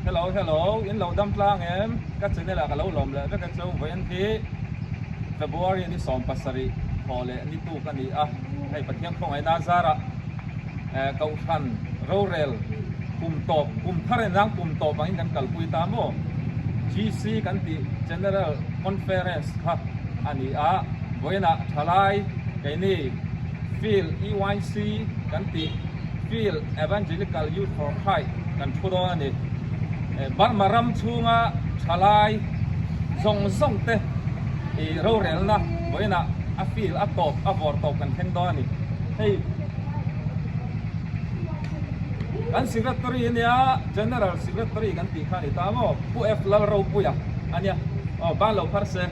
Hello hello in lo dam tlang em ka channel ah ka lo lawm leh vek a cheu vawiin hi February ni 17 thawh leh ni tuk a ni a hei Pathian khawngaihna zarah eh Kohhran rorel kum tawp kum thar en ang kum tawp angin kan kalpui ta maw GC kan tih General Conference kha a ni a vawiin ah thalai keini Field EYC kan tih Field Evangelical Youth for Christ kan thu dawn a ni. Burma ram chhunga thalai zawng zawng te i rorelna vawiinah a field a tawp a vawr tawp kan thleng dawn a ni. Hei kan Secretary ania General Secretary kan tih kha a ni ta maw Pu F Lalropuia ania aw ban lo phar se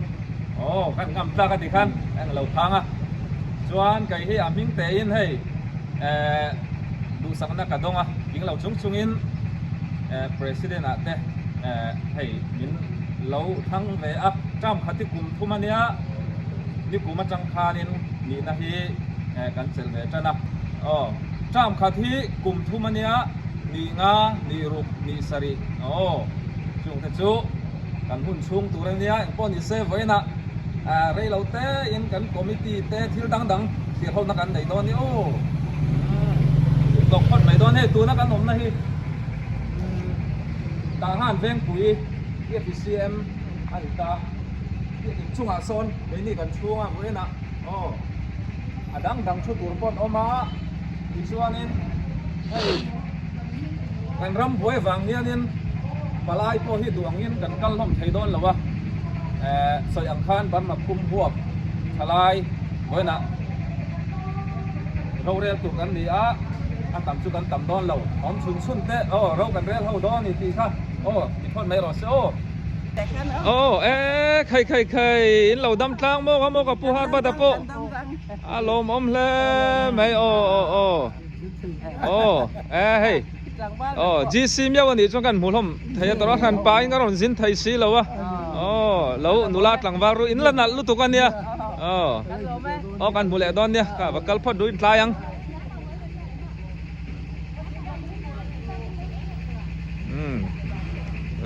aw kan ngam tlak a ti khan a englo thang a chuan kei hi a hming tein hei eh duhsakna ka dawng a ding lo chung chungin eh President ah te eh hei min lo thlang ve a term khat hi kum thum ania ni kum atang khanin nihna hi eh kan chelh ve tan a aw term khat hi kum thum ania ni nga ni ruk ni sarih aw chung te chu kan hun chhung tur ania engpawh ni se vawiinah ah rei lo te in kan committee te thil dang dang thlir ho na kan nei dawn ni aw umm tawk phawt mai dawn hei tuna kan awmna hi umm tah han vengpui PFCM a ni ta biakin chungah sawn keini kan chhunga vawiinah aw a dang dang thu tur pawh an awm a tichuanin hei kan ram buai vang hianin palai pawh hi duh angin kan kal hlawm thei dawn lo a eh sawi ang khan Burma phum huap thalai vawiinah rorel tur kan ni a a tam chu kan tam dawn lo awm chhun chhun te aw ro kan rel ho dawn a ni tih kha aw ti phawt mai rawh se aw. Aw e khai khai khai in lo dam tlang maw ka maw ka pu har bat a pawh a lawmawm hle mai aw aw aw aw e hei aw GC miau a nih chuan kan hmu hlawm thei a tawrh a hran pa in ka rawn zin thei si lo a aw lo nula tlangval ru in la nalh lutuk a nia aw aw kan hmu leh dawn nia ka va kal phawt duh in tlai ang.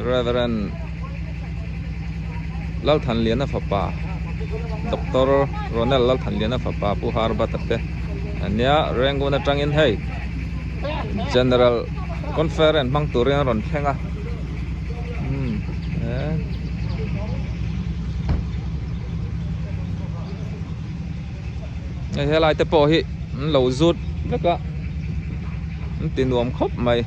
Reverend Lalthanliana fapa Doctor Ronald Lalthanliana fapa Pu Harbata te ania Rangoon atangin hei General Conference hmang turin a rawn thleng a umm hei helai te pawh hi an lo zut vek a an ti nuam khawp mai.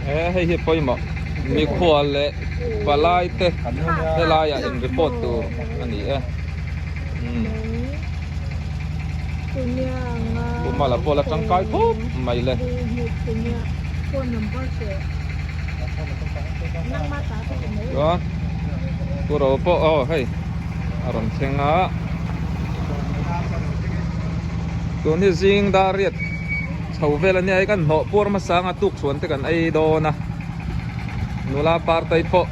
He hei hi pawimawh mikhual leh palai te helaiah in report tur a ni e. Pu Mala pawh la tangkai khawp mai le. Chuan Pu Ro pawh aw hei a rawn thleng a. Tun hi zing dar riat chho vel a nia hei kan hnawh puar hmasa anga tuk chhuan te kan ei dawn a. Nula partei pawh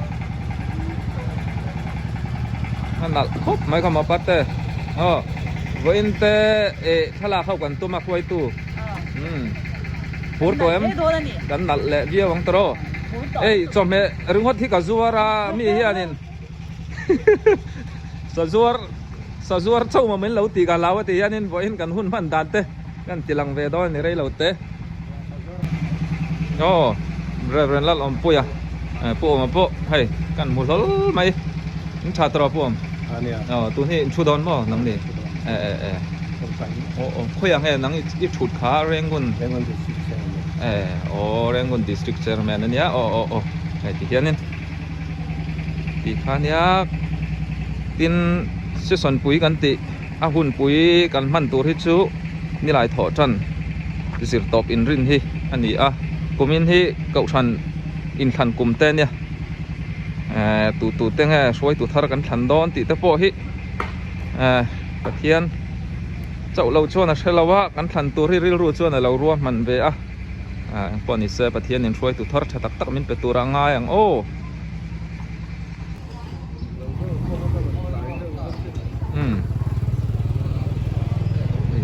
a nalh khawp mai kha maw parte aw vawiin te eh thlalak ho kan tum a hruaitu umm phur tawh em kan nalh leh viau ang tawh ei chawhmeh ringawt hi ka zuar a mi hianin sazuar sazuar chauh maw min lo tih ka hlau a ti hianin vawiin kan hun hman dan te kan ti lang ve dawn a ni rei lo te. Aw Reverend Lalawmpuia Pu Awma pawh hei kan hmu hlawl mai in tha tawh Pu Awm aw tun hi in thu dawn maw nang ni e e e aw aw khawiah nge nang i thut kha Rangoon e aw Rangoon District Chairman ania aw aw aw hei ti hianin ti kha ania tin session pui kan tih. A hunpui kan hman tur hi chu nilai thawh tan zir tawp inrin hi a ni a, kumin hi kohhran inthlan kum te ania eh tu tu te nge hruaitu thar kan thlan dawn tih te pawh hi eh Pathian chauh lo chuan a hre lo a, kan thlan tur hi rilru chuan a lo ruahman ve a, eh engpawh ni se Pathian in hruaitu thar tha tak tak min pe tur a ngai ang aw.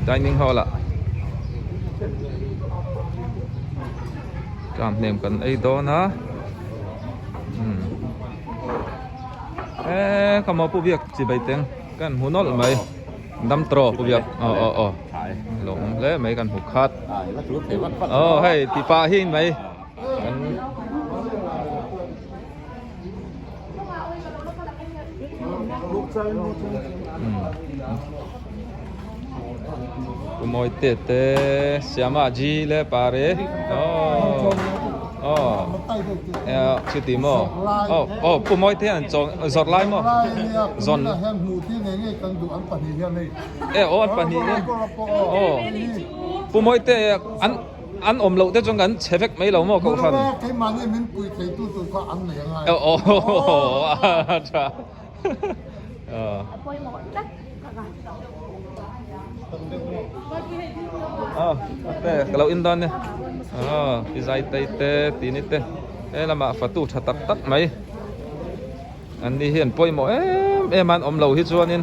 Dining hall ah tram hnem kan ei dawn a umm eee ka maw pu biak chi bai teng kan hmu nawlh mai dam tawh pu biak aw aw aw lawm hle mai kan hmu khat aw hei ti pah hi mai kan. Pu Mawite te Siama Ji le Pare aw aw chuti maw aw aw Pu Mawite hian an chaw zawrh lai maw zawn e aw an pahnih hian aw Pu Mawite an An awm loh te chuan kan chhe vek mai lo maw kohhran? Nula keimahni min pui theitu tur kha an nei angai. Aw a tha. A pawimawh tlat ka. Aw te ka lo in dawn nia. Aw pi zai tei te tini te he lamah fatu tha tak tak mai. An ni hi an pawimawh em em a an awm lo hi chuanin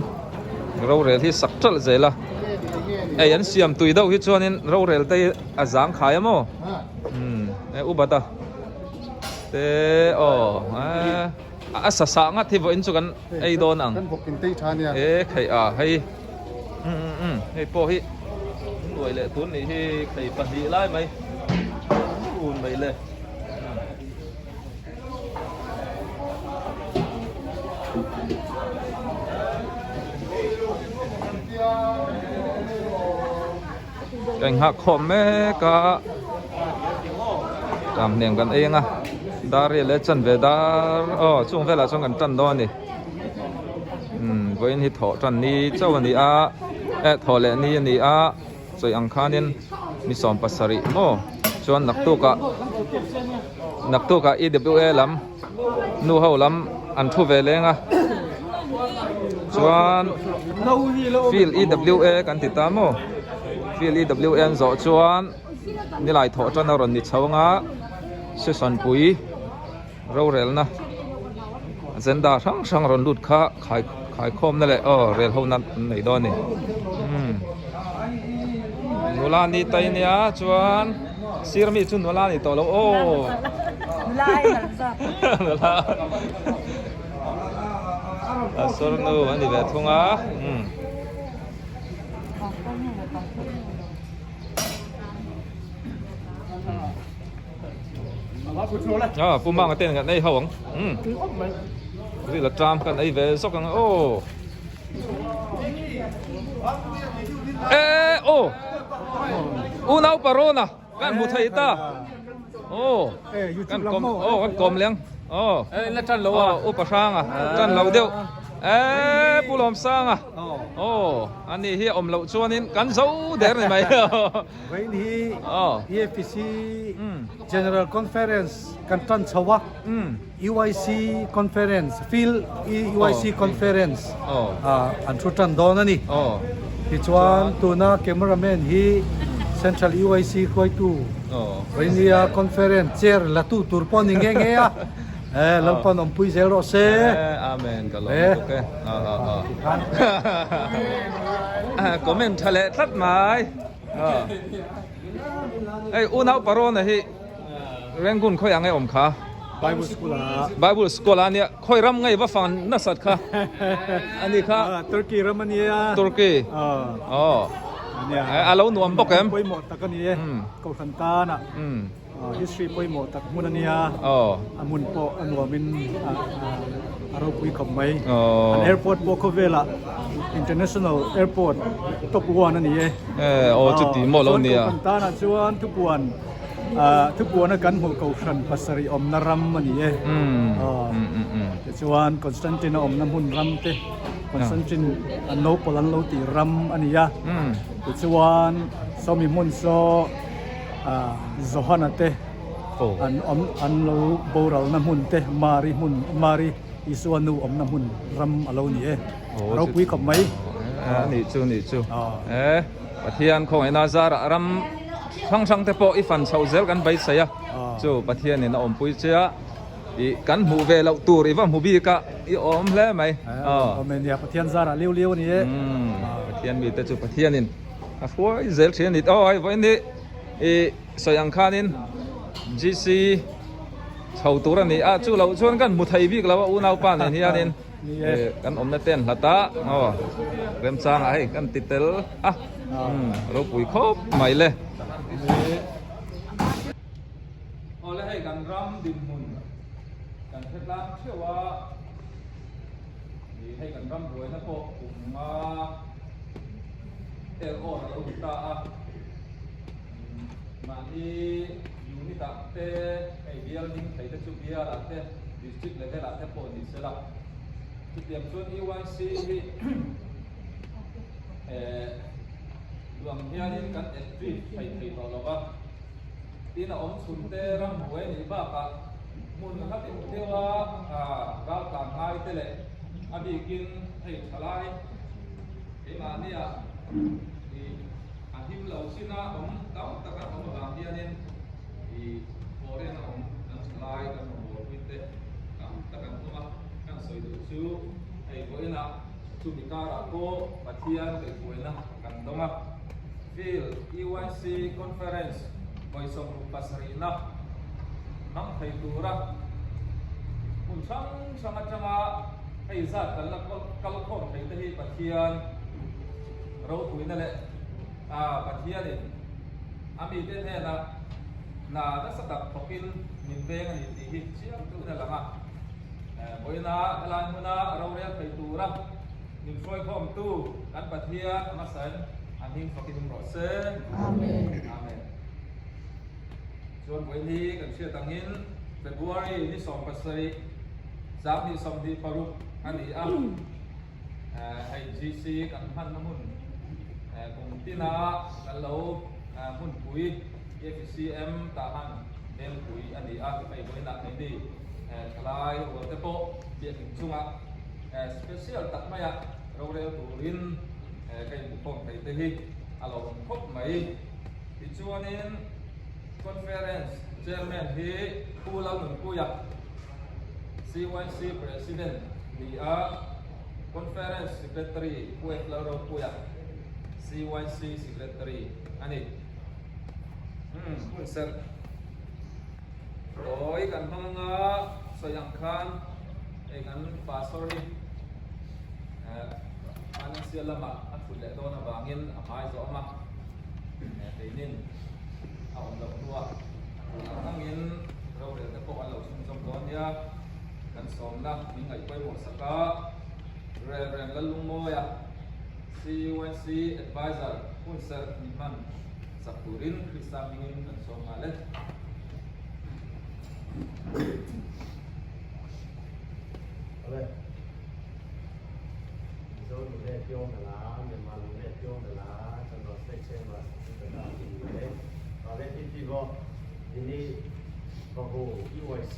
rorel hi sak ṭalh zel a ei an siam tui deuh hi chuanin rorel te hi a zang khai a maw umm e ubat a te aw eee a sa sah ngat hi vawiin chu kan ei dawn ang e kheih a hei umm umm hei pawh hi nuai leh tun nih hi khei pahnih lai mai un mai le. Ka inghak khawm mek a ṭam hnem kan ei ang a dar riat leh chanve dar aw chung velah chuan kan ṭan dawn a ni umm vawiin hi thawh ṭan ni chauh a ni a eh thawh leh ni a ni a. Sawi ang khanin ni 70 maw chuan naktukah naktukah EWA lam nu ho lam an thu ve leng a chuan field EWA kan ti ta maw field EWA an zawh chuan nilai thawh tan a rawn ni chho anga session pui rorelna agenda hrang hrang rawn lut kha khai khaikhawmna leh aw rel ho na an nei dawn a ni umm nula ni tai nia chuan sir mi chu nula ni tawh lo aw nula a sawr nu a ni ve thung a umm. Ah, pu manga ten kan ei ho ang. Um. Ri la tram kan ei ve zawk ang aw. Eh oh. Unau parona kan hmu thei ta. Oh. Kan kom oh kan kom leng. Oh. Eh la tan lo a. Upa hranga tan lo deuh. Eh pu lawm sanga. Oh, ani hi awm loh chuanin kan zo der ni mai. Vawiin hi EFPC General Conference kan tan chho a, UIC Conference, Field UIC Conference an thu tan dawn a ni. Tichuan tuna cameraman hi Central UIC hruaitu Vawiinia Conference Chair la tu tur pawh a ni nghe nghe a, Lalpan awmpui zel rawh se. Amen ka lawm lutuk e. Comment tha leh tlat mai. Hei unau Parona hi Rangoon khawi ang e awm kha? Bible school ah. Bible school ah nia khawi ram ngei va fang nasat kha ani kha. Turkey ram ania. Turkey. Aw. A lo nuam bawk em? Pawimawh tak ani e. Kohhran tan ah. History pawimawh tak hmun a nia, a hmun pawh a nuamin a ropui khawp mai. An airport pawh khawvelah international airport top one a ni e. Aw chuti maw lo nia. Chuan Kohhran tanah chuan thupuan thupuana kan hmuh Kohhran pasarih awmna ram a ni e. Tichuan Constantine a awmna hmun ram te Constantine an Nopal an lo tih ram a ni a. Tichuan sawmi hmun saw Johana te an awm an lo boralna hmun te Mari hmun Mari Isua nu awmna hmun ram a lo ni e ropui khawp mai. A nih chu nih chu e Pathian khawngaihna zarah ram hrang hrang te pawh i fan chhoh zel kan beisei a chu Pathianin a awmpui che a i kan hmuh ve loh tur i va hmu bik a i awm hle mai. Amen nia Pathian zarah liu liu a ni e. Pathian mite chu Pathianin. A hruai zel thin a ni. Aw hei vawiin hi ih sawi ang khanin GC chho tur a ni a, chu loh chuan kan hmu thei bik lo a unaupa nen hianin ih kan awmna te an hlat a, aw remchangah hei kan ti tel a, umm ropui khawp mai le. Awle hei kan ram dinhmun kan hre tlang theuh a, ih hei kan ram buaina pawh kum nga tel awn a lo ni ta a, mahni unit ah te hei bial ding thei te chu bial ah te district level ah te pawh ni sela chutiang chuan UIC hi eh duang hianin kan active thei thei tawh lo va. Tin a awm chhun te ram buai a nih bakah hmun hla deuh deuha raltlan ngai te leh a bikin hei tha lai keimahnia ih a him lo china awm tam tak an awm avang hianin ih foreign a awm kan tha lai kan rawngbawlpui te tam tak an awm a, kan sawi duh chu hei vawiinah chumi karah pawh Pathian kaihhruaina kan dawng a. Field EYC Conference vawi 67na hmang thei tura hmun hrang hrang atanga hei zat kan la kal khawm thei te hi Pathian ropuina leh Pathianin a mite hnenah hna nasa tak thawkin min veng a ni tih hi chiang deuhin a lang a. Vawiina helai hmuna rorel thei tura Min hruaikhawmtu kan Pathian a hmasain a hming fakin um rawh se. Amen. Amen. Chuan vawiin hi kan hriat angin February ni 17 2026 a ni a. Hei GC kan hmanna hmun kum tina kan lo hmunpui APCM tah han vengpui a ni a. Hei vawiinah keini thalai rualte pawh biakin chungah Special tak maia rorel turin ka inbukhawm thei te hi a lo awm khawp mai. Tichuanin Conference Chairman hi Pu Lalnunpuia, CYC President ni a, Conference Secretary Pu F Lalropuia, CYC Secretary a ni. Hun serh Tawi kan hmang anga sawi ang khan hei kan pastor hi financial lamah a thut leh dawn avangin a hmai zawh awm a, keinin a awm loh hnuah tun ang angin rorel te pawh an lo chhunzawm dawn nia kan sawmna min ngaih pawimawh sak a, Rev. Lallungmawia CUNC Adviser hunserh min hman. Sak turin Krista hmingin kan sawm nghal e. Awle. Mizo nu le piong na la, Myanmar nu le piong na la, chan ro se che ma sa ta ta ti le. Awle ti ti bo dini bahu UIC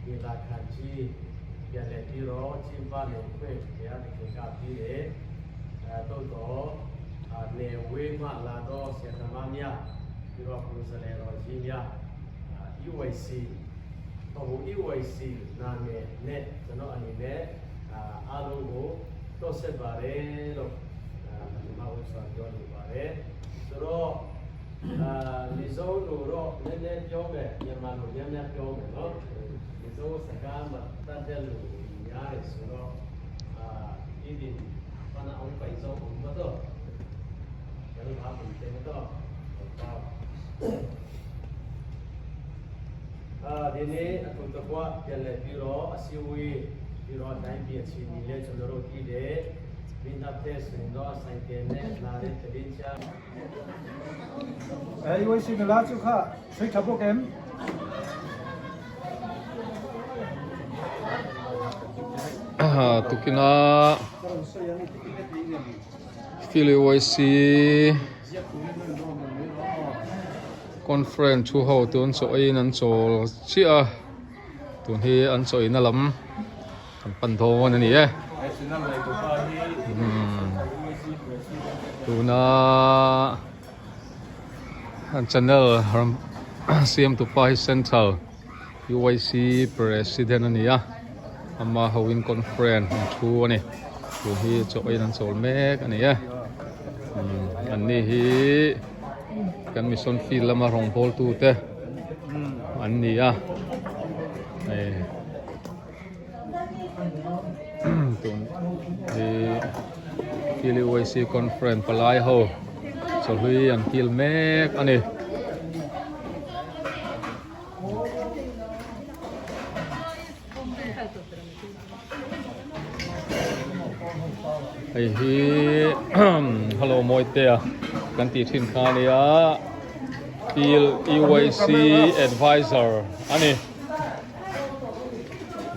ni la khan chi ya le ti ro chin pa ne khwe ya de ke ka ti le. သို့တော့နေဝေးမှလာတော့ဆရာသမားများပြီးတော့ကိုယ်စားလှယ်တော်ကြီးများ UYC ဟို UYC နာမည်နဲ့ကျွန်တော်အနေနဲ့အားလုံးကိုနှုတ်ဆက်ပါတယ်လို့ပထမဦးစွာပြောနေပါတယ်ဆိုတော့အာဒီဆုံးလို့တော့နည်းနည်းပြောမယ်မြန်မာလိုများများပြောမယ်နော်ဒီဆုံးစကားမှာတတ်တဲ့လူများတယ်ဆိုတော့အာဒီဒီ pana ông phải dâu cũng mất rồi cái lúc đó mình tên mất rồi အာဒီနေ့အခုတော့ပြန်လဲပြီးတော့အစီဝေးပြီးတော့တိုင်းပြည်ချီနေလဲကျွန်တော်တို့ကြည့်တယ်မင်းတပ်တဲ့ဆိုရင်တော့ဆိုင်ကယ်နဲ့လာတဲ့တရင်ချာ UIC nula chu kha sawi tha bawk em? Tukina Phil UIC conference thu ho tun chaw eiin an chawl chiah a tun hi an chaw eina lam kan pan dawn a ni e tuna an channel ram siam tupa hi central UIC president a ni a ama hoin conference an thu a ni tun hi chaw eiin an chawl mek a ni e. An ni hi kan mission field lama rawngbawltu te an ni a hei tun hi Kiliuac conference palai ho chawhlui an kil mek a ni. Hei hi hello Mawitea kan tih thin kha a nia Field UIC advisor a ni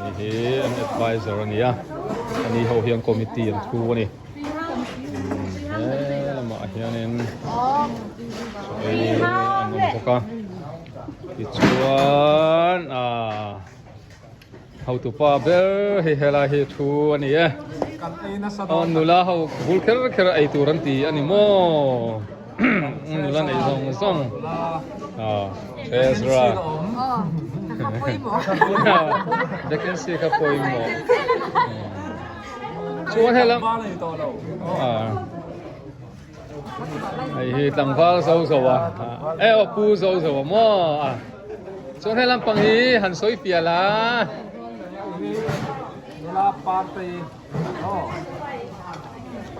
hei hi an advisor a ni a ani ho hian committee an thu a ni he lamah hianin sawi an awm bawk a tichuan ah. Hotupa ber hei helai hi thu a ni e. Aw nula ho bul kher kher ei tur an ti a ni maw? Nula nei zawng zawng. Aw Ezra. Vacancy kha pawimawh. Chuan helam. Hei hi tlangval zo zo a e aw pu zo zo a maw a chuan he lampang hi han sawi fiah la nula party aw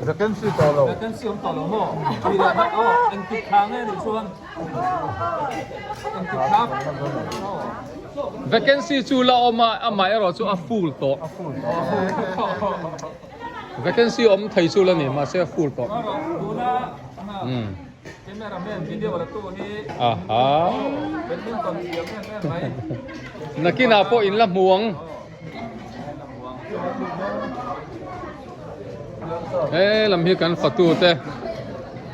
vacancy tawh lo vacancy awm tawh lo maw tih leh hma aw engtik thla nge nih chuan engtik thla aw vacancy chu la awm a amah erawh chu a full tawh a full tawh Vacancy awm thei chu la ni mahse a full tawh. Aha. Nakinah pawh in la hmu ang. He lam hi kan fatu te.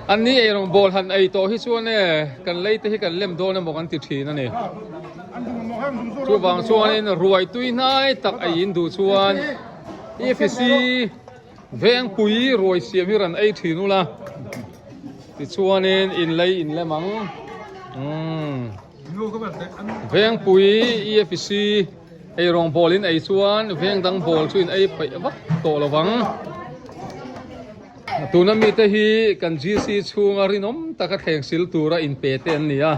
An ni ei rawng bawl han ei tawh hi chuan e kan lei te hi kan lem dawn emaw kan ti thin a ni. Chuvang chuanin ruai tui hnai tak ei in duh chuan EFC Vengpui ruai siam hi rawn ei thin ula tichuanin in lei in lem ang umm Vengpui EFC eirawng bawl in ei chuan veng dang bawl chu in ei peih vak tawh lo vang tuna mite hi kan GC chhunga rinawm taka thleng sil tura inpe te an ni a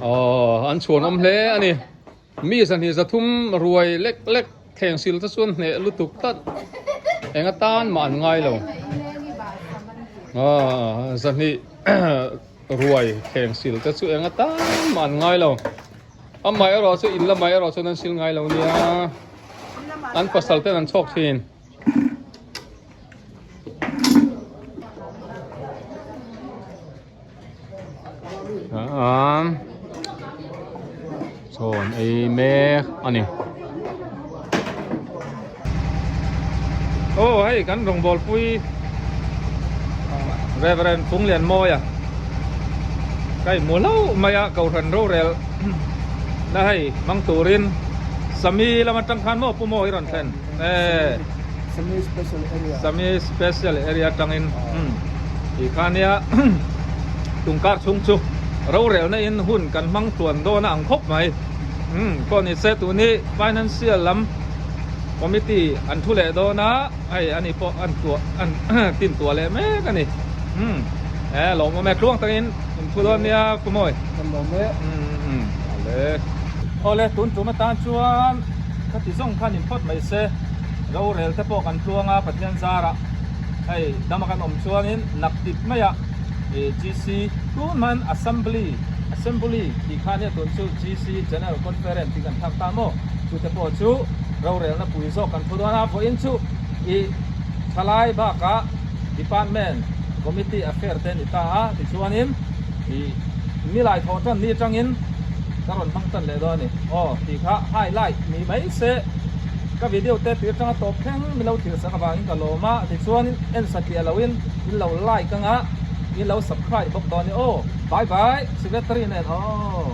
aw an chhuanawm hle a ni. Mi zahnih zathum ruai lek lek thleng sil te chuan hneh lutuk tlat eng atan mah an ngai lo. Aaa zahnih ruai thleng sil te chu eng atan mah an ngai lo. Amah erawh chu in lamah erawh chuan an sil ngai lo nia. An pasal ten an chhawk thin. Aaa chaw an ei mek a ni. Aw hei kan rawngbawlpui Reverend Phunglianmawia ka inhmu hlauh mai a Kohhran rorel na hei hmang turin Sami lam atang khan maw Pu Maw i rawn thlen e Sami special area Sami special area atangin Ti kha nia tungkar chhung chu rorelna in hun kan hmang tluan dawn a ang khawp mai. Umm pawh ni se tuni financial lam committee an thu leh dawn a hei ani pawh an tuah an tin tuah leh mek a ni. Umm e lawmawm e tluang takin in thu dawn nia Pu Mawi. Kan lawm e. Umm ale. Awle tun tum atan chuan khati zawng khan in phawt mai se rorel te pawh kan tluang a Pathian zarah. Hei dama kan awm chuanin naktip maia ih GC tun hman Assembly Assembly tih kha nia tun chu GC General Conference tih kan thlak ta maw? Chute pawh chu rorelna pui zawk kan thu dawn a, vawiin chu ih thalai bakah Department Committee Affair te a ni ta a, tichuanin ih milai thawh tan ni atangin ka rawn hmang tan leh dawn a ni. Aw tih kha highlight ni mai se. Ka video te tir tanga tawp thleng min lo thlir sak avangin ka lawm a, tichuan en satliah loin in lo like anga in lo subscribe bawk dawn ni aw. Bye bye, Secretary nen aw.